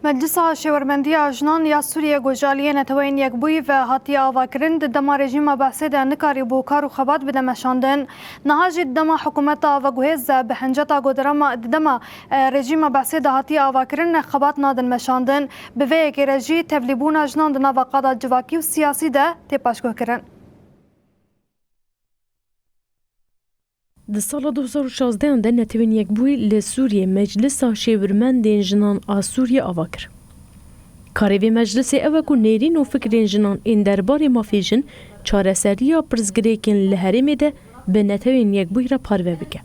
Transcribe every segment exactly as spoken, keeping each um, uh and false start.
Meclisa Şêwirmendiya Jinan ya Sûriyê ku ji aliyê Neteweyên Yekbûyî ve hatiye avakirin, di dema rejîma Beesê de nikarîbû kar û xebat bide meşandin. Niha jî di dema hikûmeta veguhêz de bi hinceta ku di rema, di dema, e, rejîma Beesê de hatiye avakirin, xebat nadin meşandin. Bi vê yekê re jî tevlîbûna jinan di nava qada civakî û siyasî de tê paşguhkirin. Di sala du hezar û şazdehan de Netewên Yekbûyî li Sûriyê Meclisa Şêwirmendên Jinan a Sûriyê ava kir. Karê vê meclisê ew e ku nêrîn û fikrên jinan ên derbarê mafê jin, çareseriya pirsgirêkên li herêmê de bi Netewên Yekbûyî re parve bike.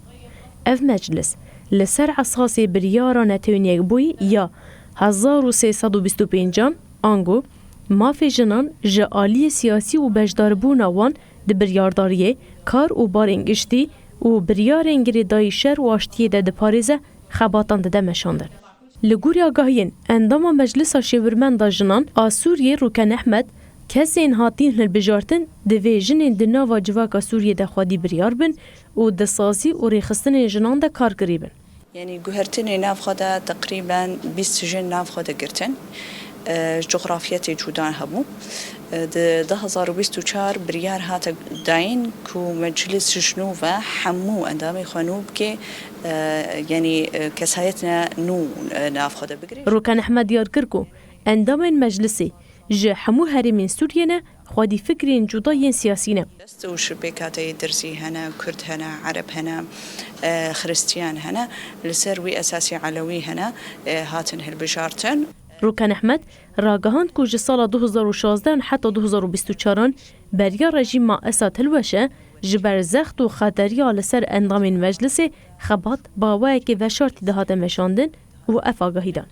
Ev meclis li ser esasê biryara Netewên Yekbûyî ya hezar û sê sed û bîst û pêncan, ango mafê jinan ji aliyê siyasî û beşdarbûna wan di biryardariyê, kar û barên giştî û biryarên girêdayî şer û aştiyê de diparêze, xebatan dide meşandin. Li gorî agahiyên endama Meclisa Şêwirmenda Jinan a Sûriyê Rûken Ehmed, kesên hatîn hilbijartin divê jinên di nava civaka Sûriyê de xwedî biryar bin û di sazî û rêxistinên jinan de karkirî bin. Yanî guhertinê nav xwe de teqrîben bîst jin nav xwe de girtin. E, ji cografiyetê cuda hebû. E, di du hezar û bîst û çar biryar hate dayîn ku meclis ji nû ve hemû endamê xwe nû bike, e, yanî, e, kesayetine nû, e, nav xwe de bigire. Rûken Ehmed diyar kir ku endamên meclisê ji hemû herêmên Sûriyê ne, xwedî fikrên cuda yên siyasî ne. Dest û ji pêkhateyê Dirzî hene, Kurd hene, Ereb hene, e, Xiristiyan hene, li ser wî esasî Elewî hene, e, hatin hilbijartin. Rûken Ehmed ragihand ku ji sala du hezar û şazdehan heta du hezar û bîst û çaran beriya rejîma Esad hilweşe, ji ber zext û xeteriya li ser endamên meclisê xebat bi awayekî veşartî dihate meşandin û ev agahî dan.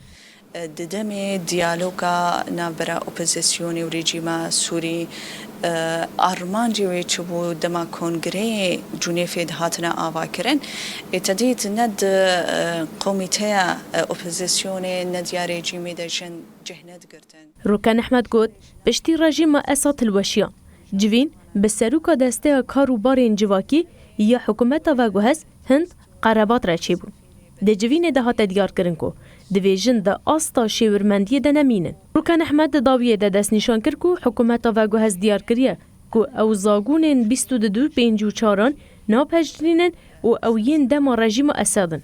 Di demê diyaloga navbera opozisyonê û rejîma Sûrî, e, armancê wê çi bû dema kongreyê Cunêfê dihatine avakirin, ê te dît ne di, e, komîteya, e, opozisyonê ne diya rejîmê de jin cih nedigirtin. Rûken Ehmed got, piştî rejîma Esad hilweşiya, civîn bi serûka desteya kar û barên civakî ya hikûmeta veguhez Hind Qerebat re çêbû. Di civînê de hate diyarkirin ku divê jin di asta şêwirmendiyê de nemînin. Rûken Ehmed di dawiyê de destnîşan kir ku hikûmeta veguhez diyar kiriye ku ew zagûnên bîst û du pêncî û çaran napejirînin û ew yên dema rejîma Esad in.